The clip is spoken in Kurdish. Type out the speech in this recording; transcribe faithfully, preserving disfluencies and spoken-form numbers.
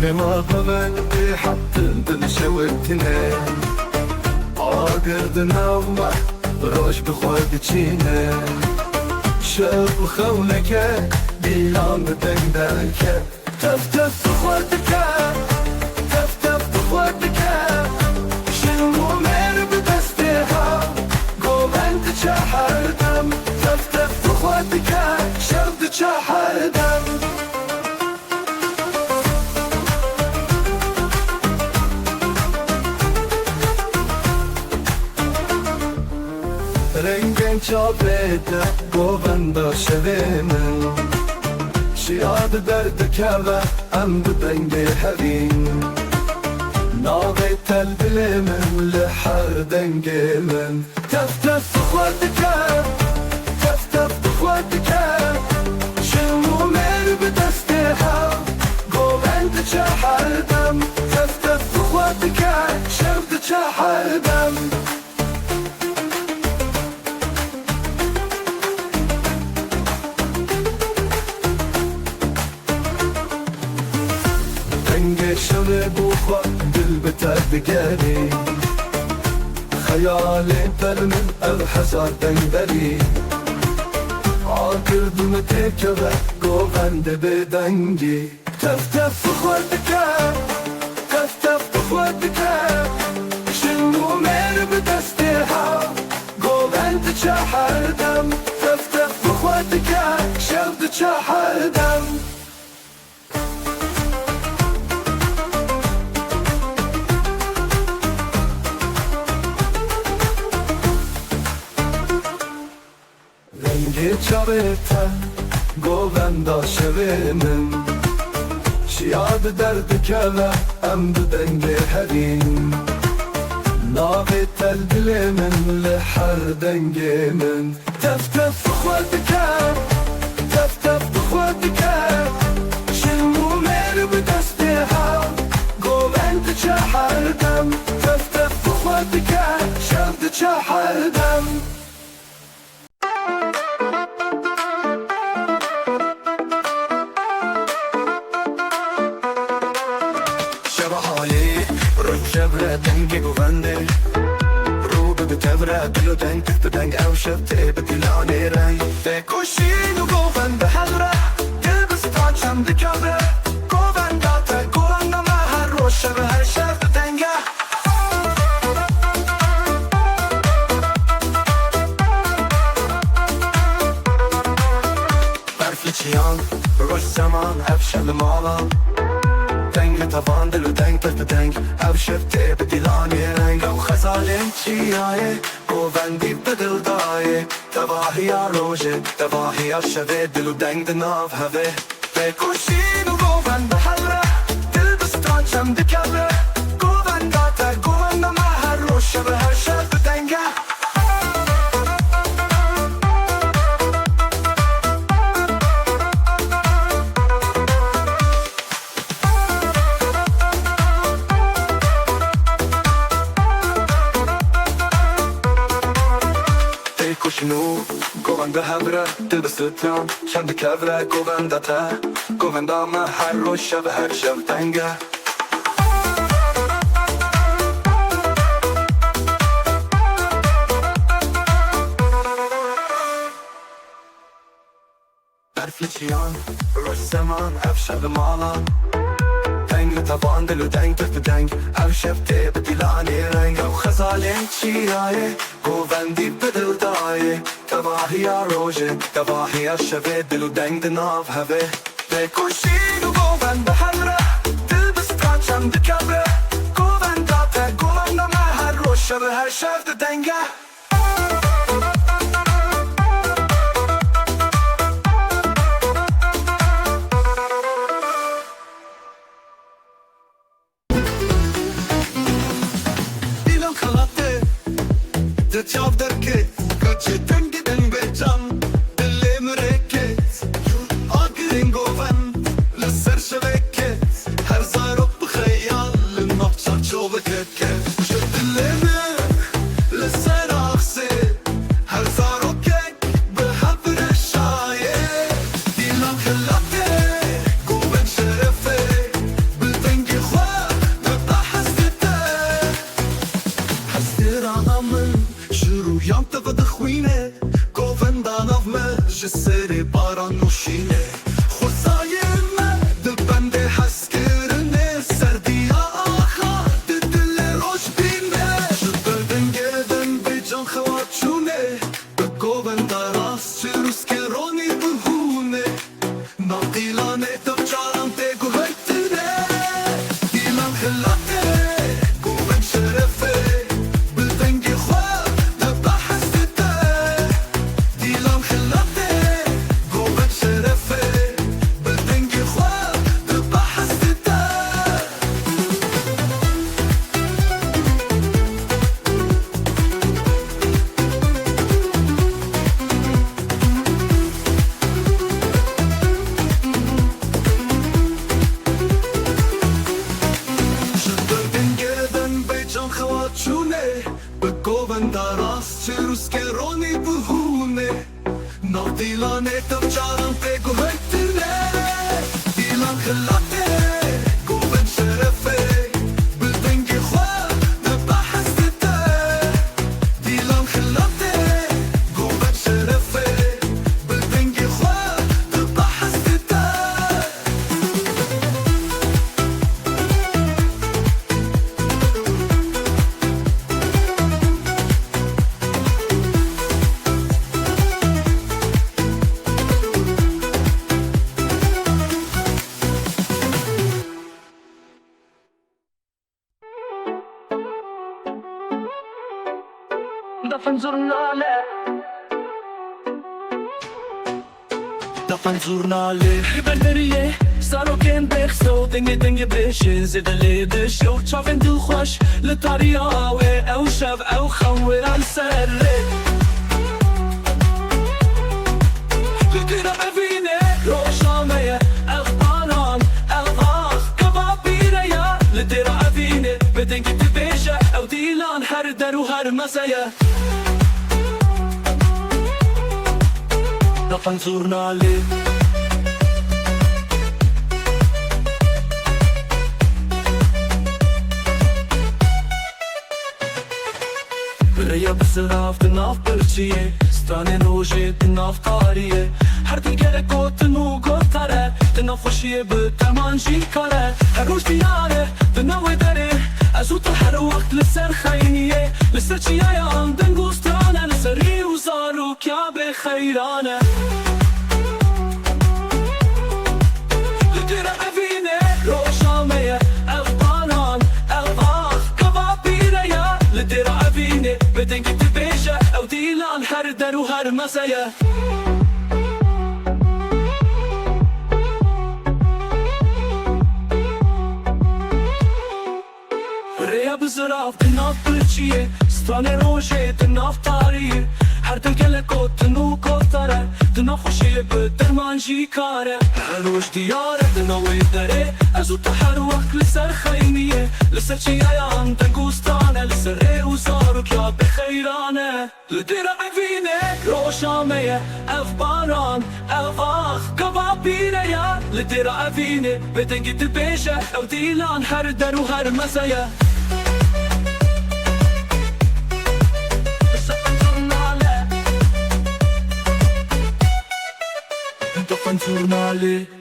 Nema govendê heft dil şewitine, agir di nav me, roj bi xwe diçîne. Şev xewneke, dîlan bi deng derke. Tef tef bi xwe dike, tef tef bi xwe dike. Jin û mêr bi destê hev, govend diçe her dem. Tef tef bi xwe dike, şev diçe her dem. Rengên çavê te govenda şevê min. Çiya di derdikeve em bi dengê hevîn. Navê te li dilê min li her dengê min. Tef tef bi xwe dike, tef tef bi xwe dike. Jin û mêr bi destê hev, govend diçe her dem. Tef tef bi xwe dike, şev diçe her dem. Dengê şevê bo xwe dil bi te digerî. Xeyalên te li min ev hezar deng berî. Agir di min têkeve govendê bêdengî. Tef tef bi xwe dike, tef tef bi xwe dike. Jin û mêr bi destê hev, govend diçe her dem. Tef tef bi xwe dike, şev diçe her dem. Rengê çavê te govenda şevê min. Çiya di derdikeve em bi dengê herîn. Navê te li dilê min li her dengê min. Tef tef bi xwe dike, tef tef bi xwe dike. Jin û mêr bi destê hev, govend diçe her dem. Tef tef bi xwe dike, şev diçe her dem. Şeva halî, roj şev re dengê govendê. Rû bi bi tev re dil û deng, bi deng ew şev tê bi dilanê reng. Tê ku şîn û govend bi hev re, dil bi stran çend dikeve. Govenda te, govenda me her roj şev, her şev bi deng e. Berf li çiyan, roj zeman, ev şev li malan. Deng li tevan, dil û deng, pir bi deng. Ev şev tê bi dilanê reng. Ew xezalên çiyayê, govendî bi dil dayê. Tevahiya rojê, tevahiya şevê, dil û deng di nav hevê. Tê ku şîn û govend bi hev re, dil bi stran çend dikeve. Govenda te, govenda me her roj şev, her şev bi deng e. Tê ku şîn û govend bi hev re, dil bi stran çend dikeve. Govenda te, govenda me her roj şev, her şev deng e. Berf li çiyan, roj zeman, ev şev li malan. Deng li tevan, dil û deng, pir bi deng. Ev şev tê bi dilanê reng. Ew xezalên çiyayê, govendî bi dil dayê. Tevahiya rojê, tevahiya şevê, dil û deng di nav hevê. Tê ku şîn û govend bi hev re, dil bi stran çend dikeve. Govenda te, govenda me her roj şev, her şev di deng e. Dîlan xelatê di çav derket, kaçê dengê deng bê can, dilê min rê ket. Agirên govend li ser şevê ket, her zarok bi xeyal li nav çarçoveke ket. Ji dilê min li ser axsê, her zarokek bi hev re şayê. Dîlan xelatê, govend şerefê, bi deng Serê baran nûşîne, xwezayê me di bendê hezkirinê, serdiya axa di dilê roj bîne. Ji ber dengê deng bê can xewa çûne, bi govenda rast çirûskê ronî bihûne. Nav dîlanê dev caran tê guhertine. Dîlan xilatê, govend şerefê, bi dengê xwe de behs dide. Dîlan xilatê, govend şerefê, bi dengê xwe de behs dide. Ji ber dengê deng bê can xewa çûne, bi govenda rast çirûskê ronî bihûne. Nav dîlanê dev caran tê guhertine. Dîlan xilatê, govend şerefê, bi dengê xwe de behs dide. Dîlan xilatê, govend şerefê, bi dengê xwe de behs dide. Dafin zurnale. Dafin zurnale. Li ber deriyê zarokên bêxso, dengê dengê bêjin zêde lê dişe û çavên dilxweş li tariya wê ew şev ew xem wêran ser rê. Li dêra evînê roja me ye, ev baran, ev ax, gava pîre ye. Li dêra evînê bi dengî dibêje, ew dîlan her der û her meze ye. Dafan zurnalê. Rêya bi zirav di nav birçiyê, stranên rojê di nav tariyê. Her tim gelek gotin û gotar e, di nav xweşiyê bi teman jî kar e. Her roj diyar e, di nav wê derê, ez û tu her wext li ser xeyniyê. Li ser çiyayan deng û stran e, li ser rê û zarokiya bê xeyran e. Li dêra evînê roja me ye, ev baran, ev ax, gava pîre ye. Li dêra evînê bi dengî dibêje, ew dîlan her der û her meze ye. Rêya bi zirav di nav birçiyê, stranê rojê di nav tariyê. Her tim gelek gotin û gotar e, di nav xweşiyê bi derman jî kar e. Her roj diyar e di nav wê derê, ez û tu her wext li ser xeyniyê. Li ser çiyayan deng û stran e, li ser rê û zarokiya bê xeyran e. Li dêra evînê roja me ye, ev baran, ev ax, gava pîre ye. Li dêra evînê bi dengî dibêje, ew dîlan her der û her meze ye. Dafan zurnalê.